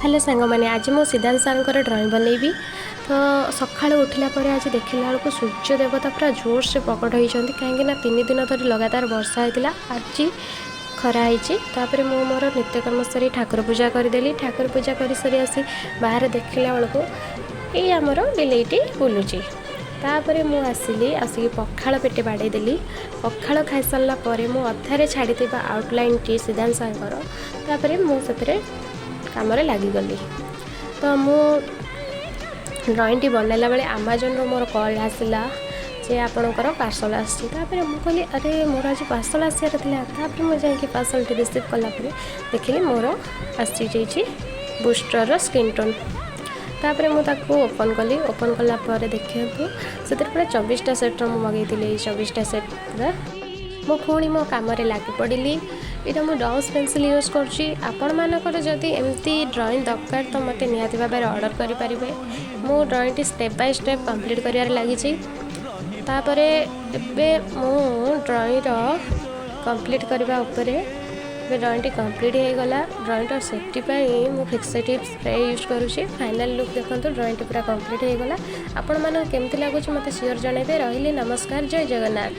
Hello ସାଙ୍ଗମାନେ, ଆଜି ମୁଁ ସିଦ୍ଧାନ୍ତ ସାର୍ଙ୍କର ଡ୍ରଇଂ ବନେଇବି। ତ ସକାଳୁ ଉଠିଲା ପରେ ଆଜି ଦେଖିଲା ବେଳକୁ ସୂର୍ଯ୍ୟ ଦେବତା ପୁରା ଜୋରସେ ପ୍ରକଟ ହେଇଛନ୍ତି, କାହିଁକିନା 3 ଦିନ ଧରି ଲଗାତାର ବର୍ଷା ହେଇଥିଲା। ଆଜି ଖରା ହେଇଛି। ତାପରେ ମୁଁ ମୋର ନିତ୍ୟକର୍ମ ସାରି ଠାକୁର ପୂଜା କରିଦେଲି। ଠାକୁର ପୂଜା କରିସାରି ଆସି ବାହାରେ ଦେଖିଲା ବେଳକୁ ଏଇ ଆମର ବିଲେଇଟି ବୁଲୁଛି। ତାପରେ ମୁଁ ଆସିଲି, ଆସିକି ପଖାଳ ପେଟେ ବାଡ଼େଇ ଦେଲି। ପଖାଳ ଖାଇସାରିଲା ପରେ ମୁଁ ଅଧାରେ ଛାଡ଼ିଥିବା ଆଉଟଲାଇନ୍ଟି ସିଦ୍ଧାନ୍ତ ସାର୍ଙ୍କର, ତାପରେ ମୁଁ ସେଥିରେ କାମରେ ଲାଗିଗଲି। ତ ମୁଁ ଡ୍ରଇଂଟି ବନାଇଲା ବେଳେ ଆମାଜନରୁ ମୋର କଲ୍ ଆସିଲା ଯେ ଆପଣଙ୍କର ପାର୍ସଲ୍ ଆସିଛି। ତାପରେ ମୁଁ କହିଲି, ଆରେ, ମୋର ଆଜି ପାର୍ସଲ୍ ଆସିବାର ଥିଲା। ତାପରେ ମୁଁ ଯାଇକି ପାର୍ସଲ୍ଟି ରିସିଭ୍ କଲା ପରେ ଦେଖିଲି ମୋର ଆସିଯାଇଛି ବୁଷ୍ଟରର ସ୍କିନ୍ ଟୋନ୍। ତାପରେ ମୁଁ ତାକୁ ଓପନ୍ କଲି। ଓପନ୍ କଲା ପରେ ଦେଖିବାକୁ ସେଥିରେ ପୁରା 24ଟା ସେଟ୍ର ମୁଁ ମଗାଇଥିଲି। ଏଇ 24ଟା ସେଟ୍ ପୁରା ମୁଁ ପୁଣି ମୋ କାମରେ ଲାଗି ପଡ଼ିଲି। ଏଇଟା ମୁଁ ଡମ୍ସ ପେନସିଲ୍ ୟୁଜ୍ କରୁଛି। ଆପଣମାନଙ୍କର ଯଦି ଏମିତି ଡ୍ରଇଂ ଦରକାର, ତ ମୋତେ ନିହାତି ଭାବରେ ଅର୍ଡ଼ର କରିପାରିବେ। ମୁଁ ଡ୍ରଇଂଟି ଷ୍ଟେପ୍ ବାଇ ଷ୍ଟେପ୍ କମ୍ପ୍ଲିଟ୍ କରିବାରେ ଲାଗିଛି। ତାପରେ ଏବେ ମୁଁ ଡ୍ରଇଂର କମ୍ପ୍ଲିଟ୍ କରିବା ଉପରେ। ଏବେ ଡ୍ରଇଂଟି କମ୍ପ୍ଲିଟ୍ ହେଇଗଲା। ଡ୍ରଇଂର ସେଫ୍ଟି ପାଇଁ ମୁଁ ଫିକ୍ସେଟିଭ୍ ସ୍ପ୍ରେ ୟୁଜ୍ କରୁଛି। ଫାଇନାଲ୍ ଲୁକ୍ ଦେଖନ୍ତୁ, ଡ୍ରଇଂଟି ପୁରା କମ୍ପ୍ଲିଟ୍ ହେଇଗଲା। ଆପଣମାନଙ୍କୁ କେମିତି ଲାଗୁଛି, ମୋତେ ସିଓର ଜଣାଇବେ। ରହିଲି, ନମସ୍କାର, ଜୟ ଜଗନ୍ନାଥ।